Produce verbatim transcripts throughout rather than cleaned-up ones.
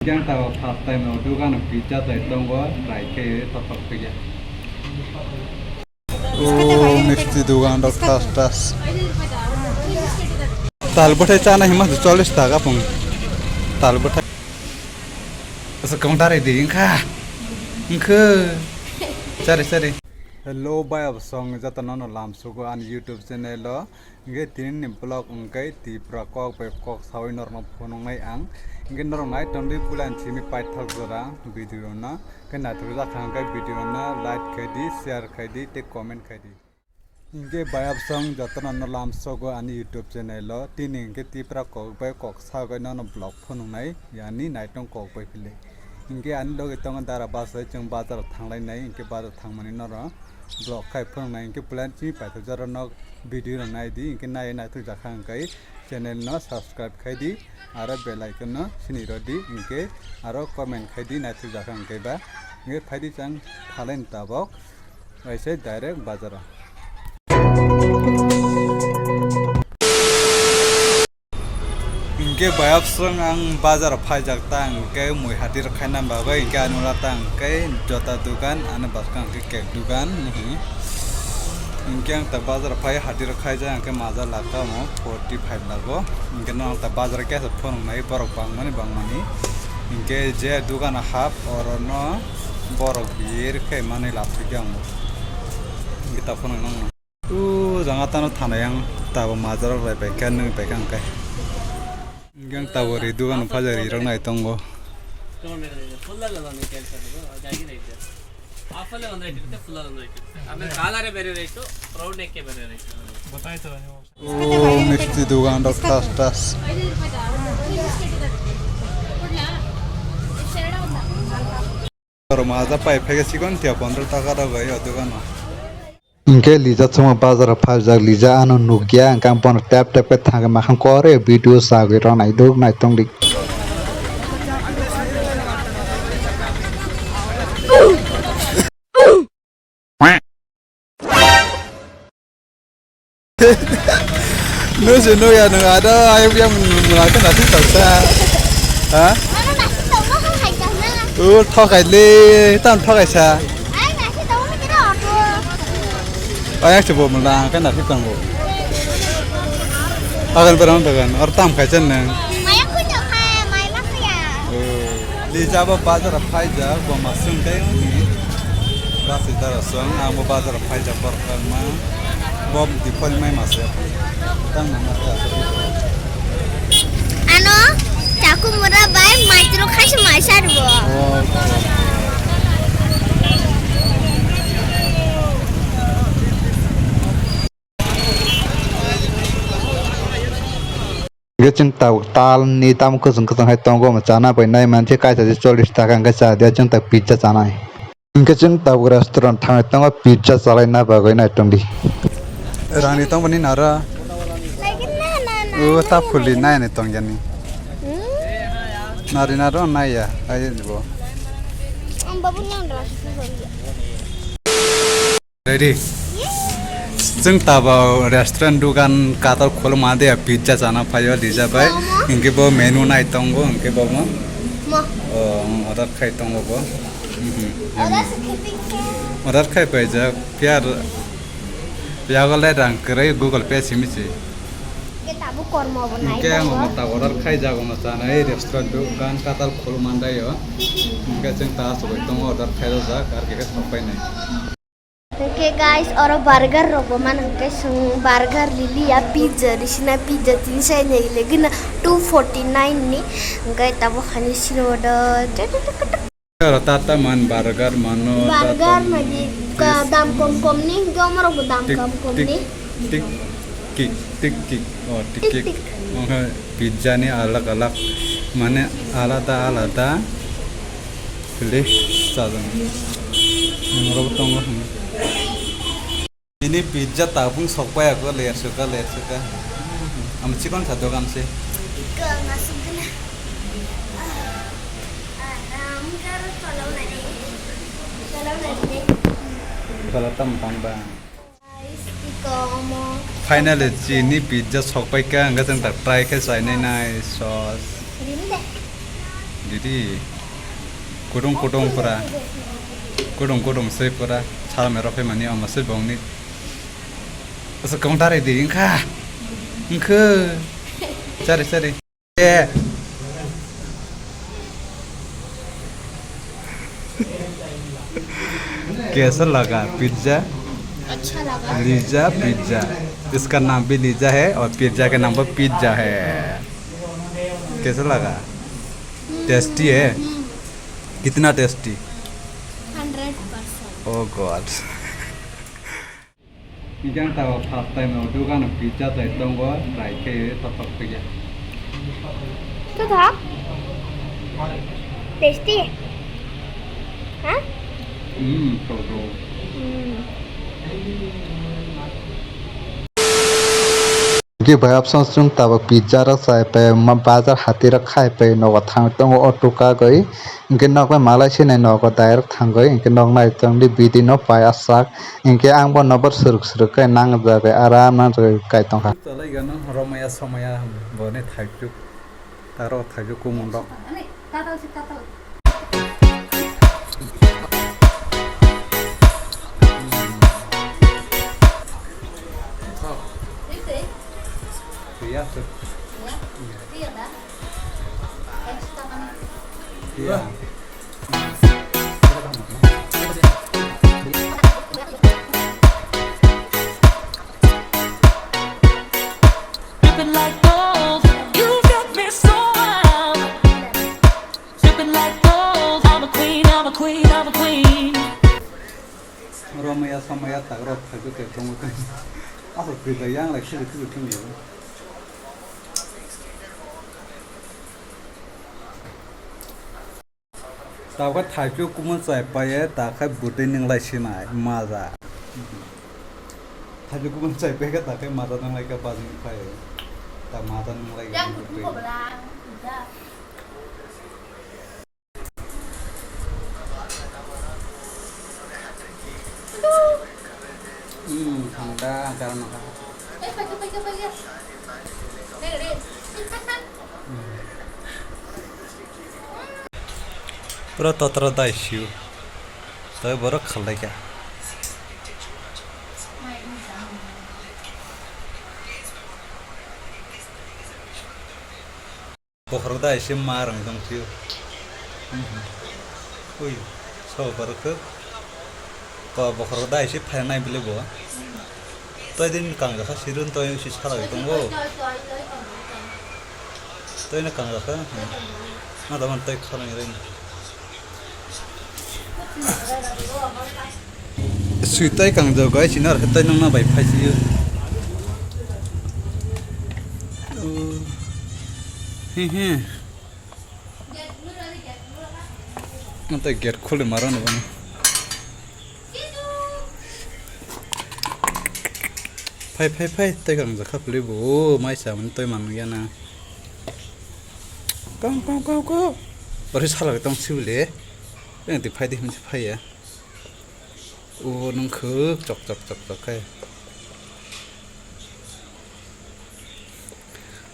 Yang tawa first time o dugan o pizza chai tongo, try khe tothok khe ya. O misti dugan rok tas tas. Tal bwthai chana hima chollish taka pung. Tal bwthai. Asa kong darai di wngkha. Wngkha. Chari chari. Hello bai absong jata nono lam sugo ani YouTube channel o. Hingke tini ni vlog hingke Tipra kok bai kok sawi norokno phunuknai ang. Hingke norok nai tongdi puila ang simi paithak jora video no. Hingke naithok jak kha hingke video no like khai di, share khai di, tei comment khai di. Hingke bayapsong jotono no lam sogo ani YouTube channel o. Tini hingke Tipra kok bai kok sawi nono vlog phunuknai ani naitong kok bai philai. Hingke ani logi tongo dara bus bai chwng bazar o thanglai nai, hingke bazar thangmani norok vlog khai phunuknai, hingke puila simi paithak jora no video rok nai di, hingke nai naithok jak kha hingke channel no subscribe khai di, aro bell icon no sini rw di, hingke aro comment khai di naithok jak kha hingke ba, hingke phai di chang phalai ni tabok, waisa direct bazar o. Hingke bayapsong ang bazar phaijak ta, hingke mui hati rok khaina bagwi, hingke ani ula ta hingke jota dugan, ani bwskang hingke cake dugan, hmm. Hingke ang ta bazar phai hati rok khaijak, hingke maja laka omo forty five lago, hingke no ang ta bazar kesa phunuknai borok bangmani bangmani, hingke je dugan hap oro no borok bir khe manwi laphaikhe ang bo, hingke ta phunuknai. O jang a tano thanai ang tabok majarok lai paikha, nwng paikha hwnkhe. Hwnkhe ang tabok ri dukano phaijak ri rok nai tongo. O misti dugan rok tas tas. Oro maja pai phege sikon tiya pondro taka rok bai o dukano. Hingke Lija chwngma bazar o phaijak, Lija ano nukya, hingke ang bono tep tep khe thangwi makhang kore video sagwi rw naiduk naitongdi. Nung se nung ya nung ada ayam yang melakukan nanti tak sa. Ha? Oh, thokai le, tam thokai sa. Ayam se bo melakukan nanti tanggo. Agan berang dagan, or tam kai chen nang. Oh. Lija bo bazar phaijak, bo masung kai ni. Basi dara song, ang bo bazar phaijak bor kang ma. Bo di phol mai mase. Tang na mase. Ano, chaku mura bai maitro khasi maisa rubo. Oh. Hingke chwng tabuk talni tamo kwchwng kwchwng hai tongo, omo chana bai nai mankhe kaisa se chollish taka hingke cha dia chwng tabuk pizza chanai. Hingke chwng tabuk restaurant thangwi tongo pizza chalaina bagwi naitongdi. Rangni tongmani nara. O ta phuli nai nai tongyani. Nari naro naiya ai bo. Ready? Chwng tabuk restaurant dukan kator khuluma de pizza chana phaio Lija bai. Hingke bo menu nai tongo, hingke bo mo. Mo. Oh, order khai tongo bo. Mhm. Order se khe pizza. Order khai paijak, phiya, phiya gole rang kwrwi Google Pay simi se. Ke tabuk kormo bo nai. Hingke ang tongo. Omo ta order khai jago no chanai restaurant dukan kator khuluma de o. Hingke chwng ta asugoi tongo order khai jak, ar khe khe sok pai nai. Hwnkhe guys, oro burger rokbo mano hwnkhe chwng burger liliya, pizza risina, pizza tini sai nai legina two forty nine ni, hwnkhe tabuk hani sini order. Oro tata man burger mano, burger tata magi, ka-, dam kom kom ni, hwnkhe omorokbo dam kom kom ni. Tik tik kik, tik kik, oh, tik tik. Tik tik. Omo pizza ni alag alag, mane alada alada. Kili sajak. Nungro tongo. Ini pizza tabung sok pai ako, ler suka, ler suka. Am chikon sa dogan se. Iko masuk guna. Ah, ah, ram kar kalau nade. Kalau nade. Kalau tam tam ba. Finally, chini pizza sokpaikha, hwnkhe chwng tak try khe chainai nai sauce. Didi, kudung kudung pura, kudung kudung swi pura, salmero phaimani omo swi bongni. Asa kong tari di, wngkha, wngkha, chari chari. Eh. कैसा लगा पिज्जा? अच्छा लगा। Liza pizza. इसका नाम भी लिज़ा है और पिज्जा का नाम भी पिज्जा है। कैसा लगा? हम्म। Tasty है? हम्म। कितना tasty? Hundred percent। Oh God। Hingke ang tabok first time o dogano pizza chai tongo, try khe thok thok khe ya. Totha? Tasty? Ha? Hmm, thok thok. Hmm. Hingke bai option chwng tabok pizza rok chai pai, ma bazar hati rok khai pai, nogo thang tongo o toka goi. Hingke nok bai malai se nai nogo direct thangoi, hingke nok nai tongdi bidi no pai asak, hingke ang bo nobar srwk srwk khe nangjagoi, aram nangjagoi kai tongkha. Chalai gano romaya somaya boni thaichuk, taro thaichuk kumun rok. Iya, sir. Iya. Dripping like gold, you got me so wild. Dripping like gold, I'm a queen, I'm a queen, I'm a queen. Romaya somaya tagrok thaichuk khe tongo. Aswk twi bai yang lai khili khili thung yo. Tabukhe thaichuk kumun chai paiye, takhai bwtwi nwnglai sinai maja. Thaichuk kumun chai paikhe takhai maja nwnglai kha bajing phai. Ta maja nwnglai kha bwtwi. Hmm, thanda, garam nokha. Pura totra dai siu. Tai borok khalai kha. Bokhorok da ese ma rang tong sio. Ui, so borok khe. Ko bokhorok da ese phainai bile bo. Toi din kang jakha sirun toi si sala tongo. Toi na kang jakha. Ma da man toi khala ni ring. Sui tai kang jo gai sini ar tai nang na bai phai si. He he. Nang tai gate khole maro no. Phai phai phai tai kang jakha phuli bo mai sa mani toi man ya na. Kang kang kang kang. Ori sala tong sibile. Yang ti phai di hum phai ya. O nung khuk chok chok chok chok khai.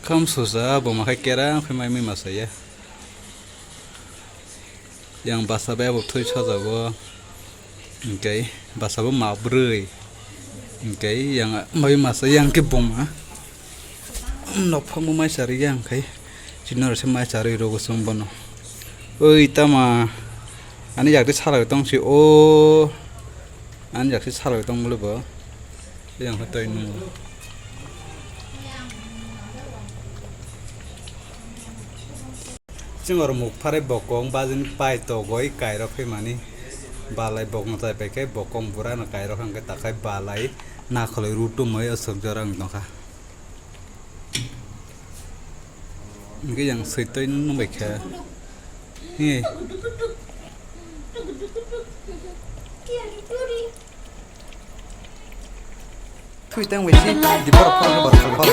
Kham susa bo ma khai kerang khai mai mi ma saya. Yang basa bai bo thui sajago. Hingke basa bo ma brwi. Hingke yang bai ma saya yang ke boma. Nokphangbo mai chari yang khai. Chini oro se mai charwi rogo chwng bono. Oi tama. Ani jak de salai tong si o. Ani jak se salai tong bole bo. Yang khai toi nung. Chwng oro muk pharai bokong bajin pai togoi kairok phaimani. Balai bokong chai paikhe bokong burano kairok hwnkhe takhai balai nakholoi rutumoi aswk jora wng tongkha. Hwnkhe yang swi twi nung bai khe. He. Thui tang bai si, di borok phone number, phone number.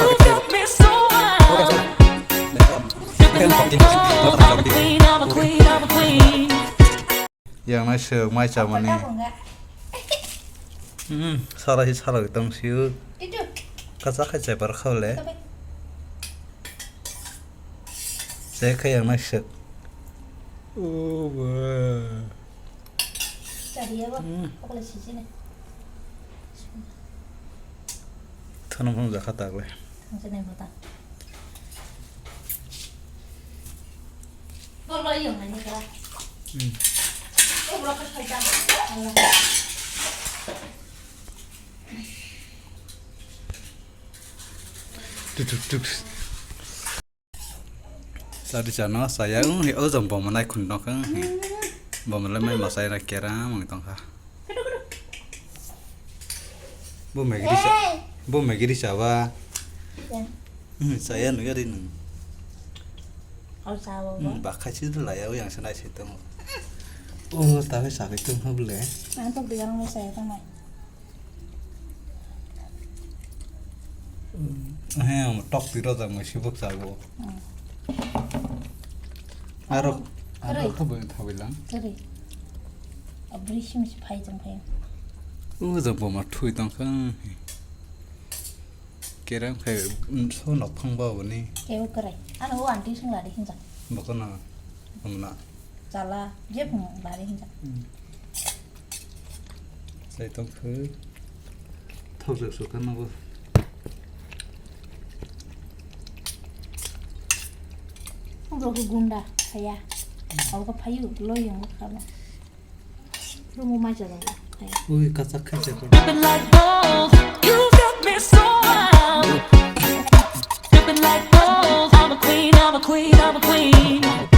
Yang nai suk mai chamani. Hmm, sala hi sala tong siu. Kacha khai chai par khole. Chai khai yang nai suk. Obo. Chariya ba, hmm. Okle sijine. Thano phang jakha tagle. Thangse nai bota. Bolo iyo mani kala. Hmm. Obro ka khaita. Tuk, tuk, tuk. Sari chano saya, um, he, o jong boma nai khun tong kha, he. Boma le mai masai ra kera mang tong kha. Bo Maggie ri sa, bo Maggie ri sa ba. Hmm, saya nu ya ri nung. Kau sa bo. Hmm, ba khai si la ya, yang sanai si tong. O, ta khai sa khai tong ha bole. Ang tok diga nang saya tong mai. He, tok twi rojak mai sibuk chago. Hmm. Aro, aro kwrwi. Khe bo thawi lang. Kwrwi. Abri sim si phai tong phai. O jang boma thui tong kha. Kerang phai, so nok phang ba boni. Kebo kwrwi. Ano o aunty sung lari hinjak. Bokona. Bokona. Chala, je phung lari hinjak. Hmm. Sai tong khe. Thok jak sok kha nogo. Obo khe gunda, saya. Obo khe phayu, loi yang kha ba. Rumo mai jala, saya. Ui, kachak khe jepang. Dripping like gold, you got me so wild. Dripping like gold, I'm a queen, I'm a queen, I'm a queen.